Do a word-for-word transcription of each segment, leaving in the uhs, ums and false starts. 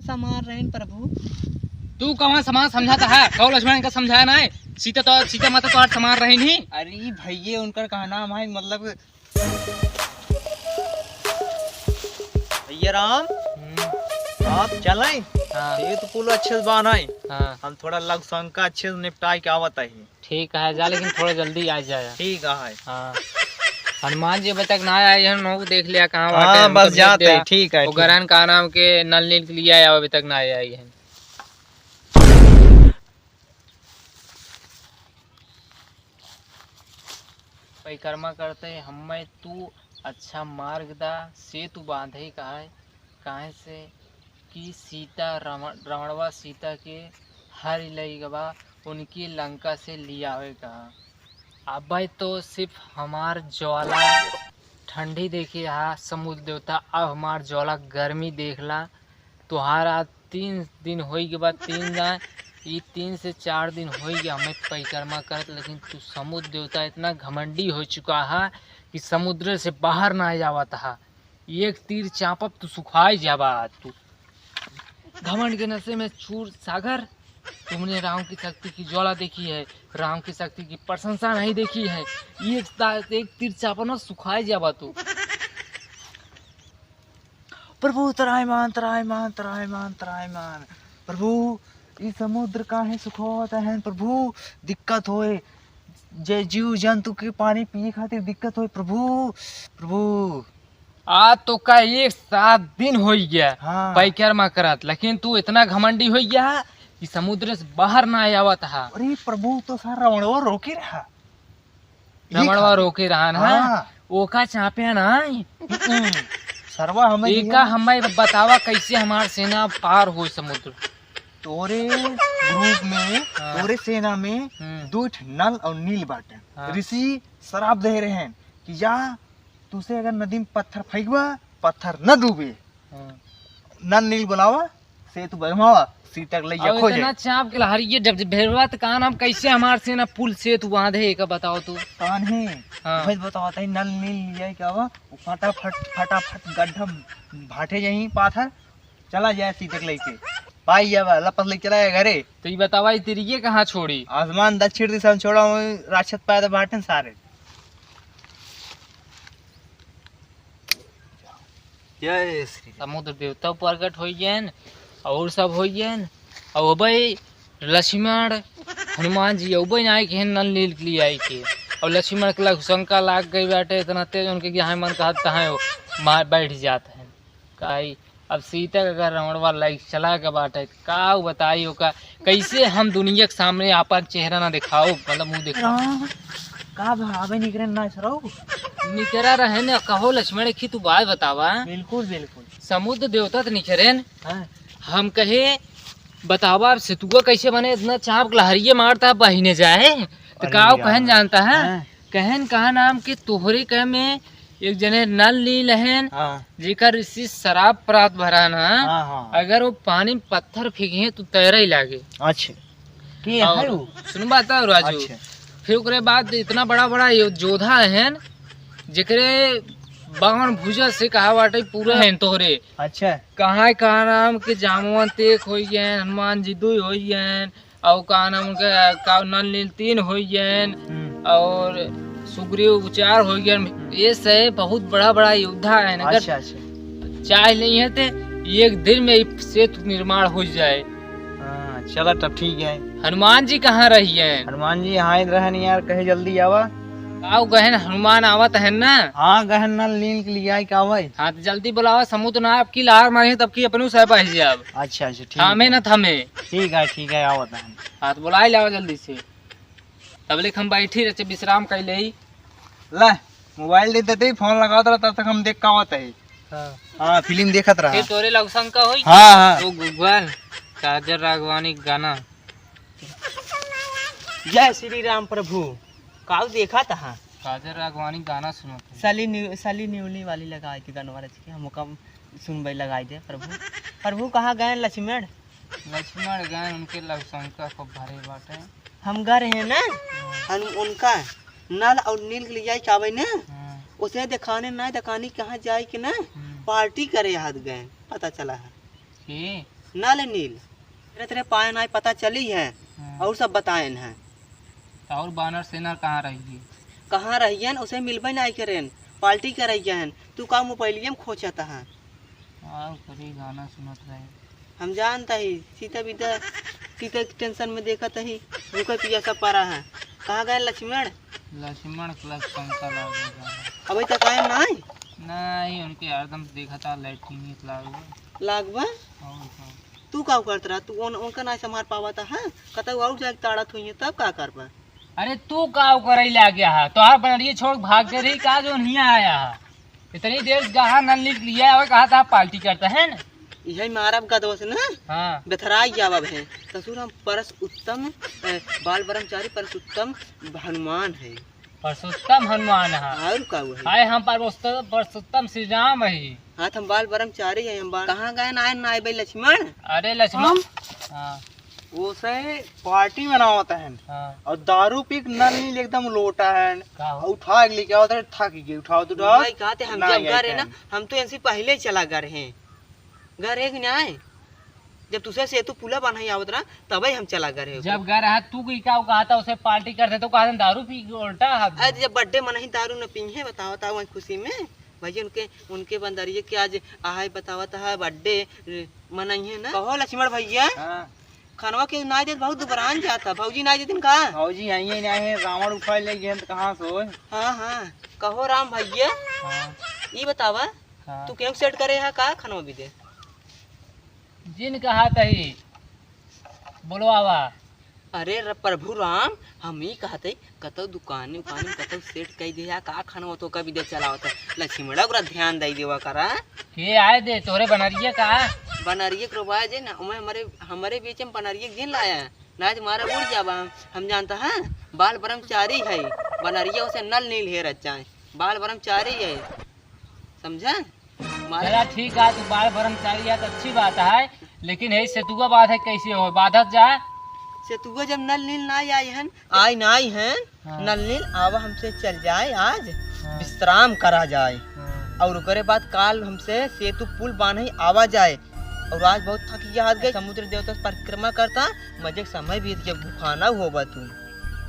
समान रहेन प्रभु। तू कहाँ समान समझाता है? कहो लक्ष्मण का समझाया ना है? सीता तो, सीता माता तो आज समान रहेन ही। अरे भैया, उनकर कहना है, मतलब, भैया राम, हम्म। आप चलें? हाँ। ये तो पुल अच्छे से बान्हा है। हाँ। हम थोड़ा लघु शंका अच्छे से निपटाए के आवत है। ठीक है, जा, लेकिन थोड़ा जल्दी आ जाए। ठीक है। हाँ। हनुमान जी अबे तक ना आए हैं, नौ देख लिया कहाँ हाँ, बाटे, बस उनको भेज जाते दिया। हैं, ठीक है, वो ठीक। गरहन का नाम के नल नील के लिए आया, अबे तक ना आए हैं। परिक्रमा करते हमें तू अच्छा मार्ग दा, सेतु बांधे का है, काहे से कि सीता रावण, रावणवा सीता के हर लई गवा, उनकी लंका से लियावे का। अबे तो सिर्फ हमार ज्वाला ठंडी देखे हा समुद्र देवता, अब हमार ज्वाला गर्मी देखला। तोहार आज तीन दिन होई के बाद तीन जाए, ई तीन से चार दिन होई गया हमें परिक्रमा करत, लेकिन तू समुद्र देवता इतना घमंडी हो चुका है कि समुद्र से बाहर ना जावत हा। एक तीर चापब तू सुखाई जाबा आज तू। घमंड के नशे में चूर सागर, तुमने राम की शक्ति की ज्वाला देखी है, राम की शक्ति की प्रशंसा नहीं देखी है। एक ता-, एक तीर चापब ना सुखाई जाबा तू। प्रभु त्रायमान, त्रायमान, त्रायमान, त्रायमान। प्रभु, ई समुद्र काहे सुखावत है प्रभु? दिक्कत होए, जे जीव जंतु के पानी पिए खातिर दिक्कत होए प्रभु, प्रभु। आज तो का एक सात दिन होई गया हाँ। परिक्रमा करत, लेकिन तू इतना घमंडी होई गया कि समुद्र से बाहर ना आवत हा। अरे प्रभु, तो सारा रावणवा रोके रहा। रमणवा रोके रहन, हाँ। हाँ। ओका चापे ना। हम्म। सरवा हमें एका दिया। हमें बतावा कैसे हमार सेना पार हो समुद्र। तोरे group में, हाँ। तोरे सेना में हम्म। दो ठे नल और नील बाटे। हाँ। ऋषि श्राप दे रहे हैं कि जा, तुसे अगर नदी में पत्थर फेंकबा, पत्थर न डूबे। हाँ। नल नील बुलावा, सेतु बनवावा, सीता के लइया और खोजे। इतना चाप के लहरिये जब, जब भेड़वा त कान हम कैसे हमार सेना पुल सेतु बांधे, एका बताओ तू। कान है, हाँ। भाई बताओ, ताई नल नील लिया क्या हुआ? वो फटाफट, फटाफट गड्ढा भाटे जाई पाथर, चला जाए सीता के लइके। पाई जावा, लपस ले चला जाए घरे। तो ये बतावा, ये तिरिये कहाँ छोड़ी? आसमान दक्षिण दिशा में छोड़ा, वहीं राक्षस पैदा बाटन सारे। जय श्री राम। समुद्र देवता प्रकट होइयन और सब होइयन। और अबे लक्ष्मण, हनुमान जी अबे ना आए के नल नील के लिए आए के। और लक्ष्मण के लग शंका लाग गई बाटे, इतना तेज उनके कि हाँ मन कहत तहाँ हो, मार बैठ जात हैं। काई अब सीता के अगर रावणवा लाइक चला के बाटे, का उ बताई ओका, कैसे हम दुनिया के सामने आपन चेहरा ना दिखाओ, मतलब मुंह दिखाओ। राम, का भावे निकरे ना सरऊ? निकरा रहे न, कहो लक्ष्मण की तू बात बतावा। बिल्कुल, बिल्कुल। समुद्र देवता त निकरे न। हाँ। हम कहे, बतावा अब सेतुआ कैसे बने, इतना चाप लहरिये मारता बहिने जाए, तो अरे का उ कहन यार। जानता है? हाँ। कहन कहा नाम कि तोहरे कह में एक जने नल नील हन, हाँ। जेकर ऋषि शराब प्राप्त भरन, हाँ, हाँ। अगर वो पानी में पत्थर फेंकिहे तो तैरे ही लागे। अच्छा। के और है वो? सुन बात है राजू। अच्छा। फिर ओकरे बाद इतना बड़ा बड़ा यो-, योद्धा हन, जेकरे बाण भुजा से कहा बाटे पूरा हन तोहरे। अच्छा। कहाँ कहाँ नाम के जामवंत एक होई गए, हनुमान जी दुई होई गए, और का नाम उनके, का नल नील तीन होई गए, हम्म। और सुग्रीव चार होई गए। हम्म। ये से बहुत बड़ा बड़ा योद्धा है, अगर अच्छा, अच्छा। चाह नहीं है ते एक दिन में ई सेतु निर्माण हो जाए। हाँ, चला तब ठीक है। हनुमान जी कहाँ रही हैं? हनुमान जी यहाँ ही रहन यार, कहे जल्दी आवा। आओ गहन हनुमान आवत है ना? हाँ, गहन नल नील के लिए आई का भाई? हाँ, तो जल्दी बुलावा, समुद्र ना आपकी लार मारे तब की अपनू से बह जाब। अच्छा, अच्छा, ठीक थामे है। ना थामे। ठीक है, ठीक है, आवत है। हाँ, तो बुलाई लावा जल्दी से। तब ले हम बैठी रहे, विश्राम कर ले। ले, mobile दे देते, phone लगावत रहा, तब तक हम देख का आवत है। हाँ। हाँ, film देखत रहा। फिर तोरे लव शंका होई? हाँ, हाँ। तो Google, काजल राघवानी गाना। जय श्री राम प्रभु। काऊ देखा तहा? काजल राघवानी गाना सुनत है। सली न्यू-, सली न्यूली वाली लगाई के गाना रच के, हम ओका सुनबे लगाई दे प्रभु। प्रभु कहाँ गए लक्ष्मण? लक्ष्मण गए, उनके लव शंका खूब भरे बाटे। हम घर हैं ना, हम्म। हम उनका नल और नील के लिए जाए चावे ना, हम्म। उसे दिखाने ना, दिखाने कहाँ जाए के ना, हम्म। Party करे हाथ गए, पता चला है। के? नल नील। तेरे, तेरे पाए नाई पता चली है। हाँ। और सब बताएन है। तो और बानर सेना कहाँ रही है? कहाँ रहियन, उसे मिलबे नाई करेन, पार्टी करैया हन। तू का मोबाइलिया में खोचत है? और कभी गाना सुनत रहे। हम जानता ही, सीता बीता, सीता की टेंशन में देखत ही, भूखे पिया सब परा है। कहाँ गए लक्ष्मण? लक्ष्मण प्लस पंखा लागेगा। अबे तक आए नाई? नहीं, उनके हरदम देखा था, लैट्रिन ही लागेगा। लागबा? और का? तू का करत रहा? तू उन-, उनका नाई संभाल पावा था, हाँ? कतौ और जाके ताड़त हुई है, तब का करबा? अरे तू का करे लाग गया है? तोहार बनरिया छोड़ भाग गए रही का, जो हियाँ आया है? इतनी देर से गहा नल निक लिया और कहा था पार्टी करता है ना? यही मारब गदवा से ना? हाँ। बेथराई जावब है। ससुर हम परस उत्तम, ए, बाल ब्रह्मचारी परस उत्तम हनुमान है। परसोत्तम हनुमान है। और का हुआ है? हाय हम परसोत्तम, परसोत्तम श्री राम है। हाँ, तो हम बाल ब्रह्मचारी है, हम बाल, कहाँ गए ना आए ना आए भाई लक्ष्मण? अरे लक्ष्मण। हम? हाँ। ओसे पार्टी मनावत हन। हाँ। और दारू पी के नल नील एकदम लोटा हन। का हो? और उठा के लेके आवत हन, थक गए, उठाओ तो उठाओ। भाई, कहा थे हम ना जब गए घर है ना, हन। हम तो इनसे पहले ही चला गए हैं। घर है कि नहीं आए? जब तुसे सेतु पुला बनाई आवत रहा, तबे हम चला गए हैं। जब घर है, तू की का कहा था, उसे पार्टी करते तो कहा था, दारू पी के उल्टा हाथ। अरे, जब बर्थडे मनाई, दारू न पी है, बताओ, बताओ, वही खुशी में। भैया, उनके, उनके बंदरिये के आज आहे, बतावत है, बर्थडे, ए, मनइहे ना। कहो लक्ष्मण भैया, हाँ। खनवा के नाई देत, बहुत दुबरान जाता। भौजी नाई देतिन का? भौजी आई है, नाई है, रावण उठा ले गए तो कहाँ से होए? हाँ, हाँ। कहो राम भैया, हाँ। ई बतावा, हाँ। तू केहू सेट करे है का खनवा भी दे? जिन कहा तही, बोलो आवा। अरे र-, प्रभु राम, हम ई कहत हई, कतौ दुकाने उकाने में कतौ सेट कई दे या का, खाना तो कभी दे चलावत है। लक्ष्मणा ओकरा ध्यान दई देवा करा। के आए दे, तोहरे बनरिया का? बनरिया के रोबाए जे ना, ओमे हमरे, हमरे बीच में बनरिया के जिन लाया, ना तो मारा उड़ जाबा। हम, हम जानता है, बाल ब्रह्मचारी है, बनरिया उसे नल नील हेरत जाए, बाल ब्रह्मचारी है, समझा? मारे चला ठीक है, तू बाल ब्रह्मचारी है तो अच्छी बात है, लेकिन यही सेतुआ बात है, कैसे हो बाधत जा? सेतुआ जब नल नील ना आए हन, आए ना आए हन, हाँ। नल नील आवा हमसे चल जाए आज, हाँ। विश्राम करा जाए। हाँ। और ओकरे बाद काल हमसे सेतु पुल बान्हे आवा जाए। और आज बहुत थक गया हाथ गए, समुद्र देवता से परिक्रमा करता, मजे के समय बीत गया, भूखाना होबा तू।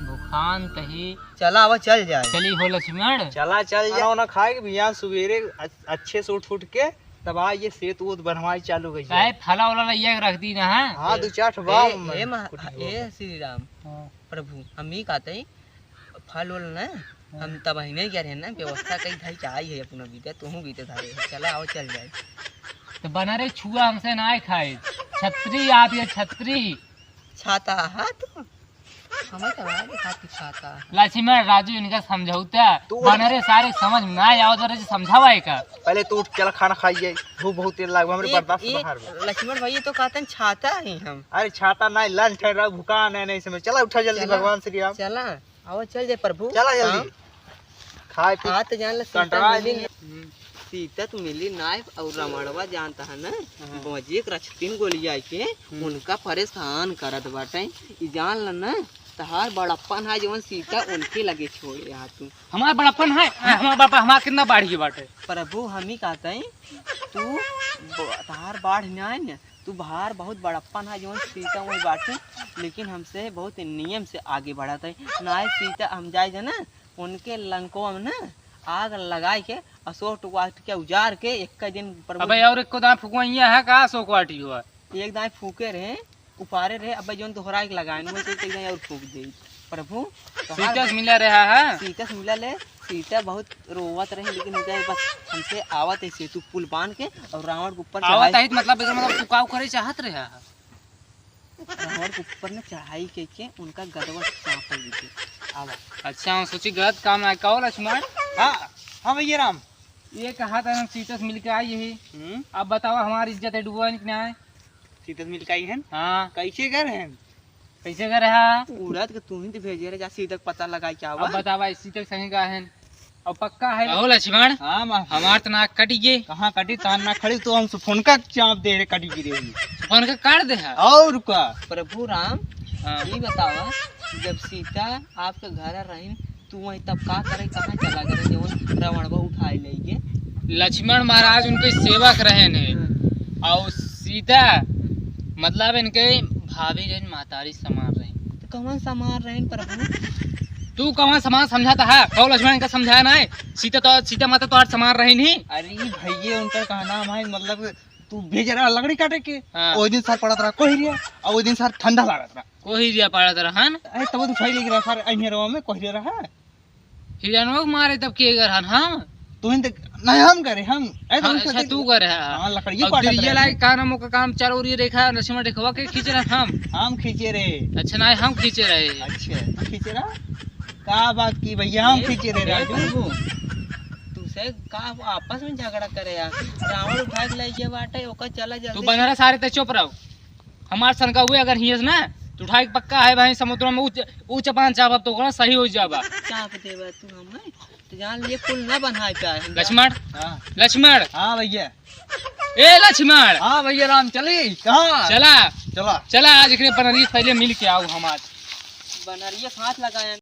भूखान तही चला, आवा, चल जाए। चली हो लक्ष्मण। चला, चल जाओ ना, खाए के बिहान सुबेरे अ-, अच्छे से उठ उठ के तब आ ये सेत उत बनवाई चालू कइल काहे जाए। फला उला लइया के रख दी ना, हाँ? हाँ, ए, दू चार ठो बा ए, हम ए, महा-, कुटी ए, होगा। श्री राम, हाँ। प्रभु, हम ई कहते हैं, फल उल ना, हाँ। हम तब ही नहीं कह रहे हैं ना, व्यवस्था कई धाई के आई है अपना बीते, तोहूँ बीते धारे है। चला, आओ, चल जाए। तो बनरे छुआ हमसे ना खाए। छतरी आप ये छतरी। छाता, हाँ, तू? हमें तो आगे हाथ पिछाता है। लक्ष्मण राजू इनका समझौता। तू बनरे सारे समझ में ना आवत रहे, समझावा है का? पहले तू उठ, चला खाना खाइए, भूख बहुत तेज लाग, हमरे ए, बर्दाश्त से ए, बाहर बा। लक्ष्मण भाई, ये तो कहते हैं छाता है हम। अरे छाता नहीं, लंठ है, रहो, भुकान है, नहीं समझ। चला उठा जल्दी, चला, भगवान श्री राम। चला, आओ चल जाए प्रभु। चला जल्दी। हाँ। खाए पी हाथ जान ले, सीता कंटाल मिली नहीं। न-, हम्म। सीता तो मिली नाय और रमणवा जानता है ना, हाँ। बजे के रच तीन गोली आई के हम्म। उनका परेशान करत बाटे। ई जान ल ना, तहार बड़प्पन है जवन सीता उनके लगे छोड़े आ तू। हमार बड़प्पन है? हमार बड़प्पन, हमार कितना बाढ़ी बाटे? प्रभु, हम ही कहते हैं, तू ब-, तहार बाढ़ ना है न, तू बाहर बहुत बड़प्पन है जवन सीता वही बाटे, लेकिन हमसे बहुत नियम से आगे बढ़त है। ना है सीता, हम जाए जना, उनके लंकवा में ना आग लगाए के अशोक वाटिका उजार के एक दिन प्रभु अबे और एक को दाँय फुकवैया है का अशोक वाटिका? एक दाँय फूके रहे, उपारे रहे, अबे जौन दोहराए के लगाए, वैसे एक दाँय और फूक दे। प्रभु, तोहार सीता से मिला रहा है? सीता से मिला ले, सीता बहुत रोवत रहे, लेकिन हो जाए बस हमसे आवत है सेतु पुल बांध के और रावण के ऊपर आवत चढ़ाई। है, मतलब, एकर मतलब तू काऊ करे चाहत रहे है? रावण के ऊपर में चढ़ाई कइके उनका गदवा चाँप दीजिए। आवा। अच्छा, हम सोची गलत काम ना कहो लक्ष्मण। हाँ, हाँ भैया राम। ये कहा था हम सीता से मिलके आई यही। हम्म। अब बताओ हमारी इज्जत है डुबोएन कि ना है? सीता से मिलके आई है? हाँ। कैसे घर है? कैसे घर है? उड़द के तू ही तो भेजे रहे, जा सीता के पता लगा के आवा। अब बतावा सीता के संगे का है? और पक्का है? कहो लक्ष्मण, हाँ, माँ। हमार तो नाक कटी गे। कहाँ कटी? तान ना खड़ी तो हम सुफोन का चाँप दे रहे, कटी गिरे हुई। सुफोन का काट दे है। और का? प्रभु राम, हाँ। ये बतावा, जब सीता आपके घर रही, तू वहीं तब का करे, कहाँ चला गए, जवन रावण को उठाए ले गए? लक्ष्मण महाराज उनके सेवक रहे ने, हाँ। और सीता मतलब इनके भाभी रहिन, महतारी समान रहिन। तो कौन समान रहिन प्रभु? तू कौन समान समझाता है? कौन लक्ष्मण इनका समझाया ना है? सीता तो, सीता माता तो आज समान रहिन ही। अरे भैया, उनका कहना है, मतलब तू भेज रहा लकड़ी काटे के, हाँ। ओइ दिन सर पड़त रहा कोहिरिया, और ओइ दिन सर ठंडा लागत रहा। कोहिरिया पड़त रहा, हाँ? अरे तब तू सही लग रहा सर, अहिया रवा में कोहिरिया रहा। हिरनवा के मारे तब के कर हन हम? तू ही देख, नहीं हम करे, हम। ए, तो हाँ, उनसे अच्छा, देख। तू करे है। हाँ, लकड़िए अब काटत तेरे ये रहे। लायक का नाम का काम चल रही रेखा, नसीमा देखवा के खींच रहे हम। हम खींचे रहे। अच्छा, नहीं, हम खींचे रहे। अच्छा, तू खींचे रहा? का बात की भैया, हम ए, खींचे रहे ए, राजू। प्रभु, तू से का आपस में झगड़ा करे यार? रावण उठा के ले गया बाटे, ओकर चला तू जल्दी। बनरा सारे ते चुप रहो। हमार सनका हुए अगर हियस ना, तो उठाए के पक्का है भाई, समुद्र में ऊंच, ऊंच पान चापब तो ओकरा सही हो जाबा। चाप देबा तू हमें, तो जान लिए पुल ना बनाए पाए हम। लक्ष्मण, हाँ। लक्ष्मण। हाँ भैया। ए लक्ष्मण। हाँ भैया राम, चली कहाँ? चला। चला। चला, आज एकरे बनरिया से पहले मिल के आओ हम आज। बनरिया साथ लगाए।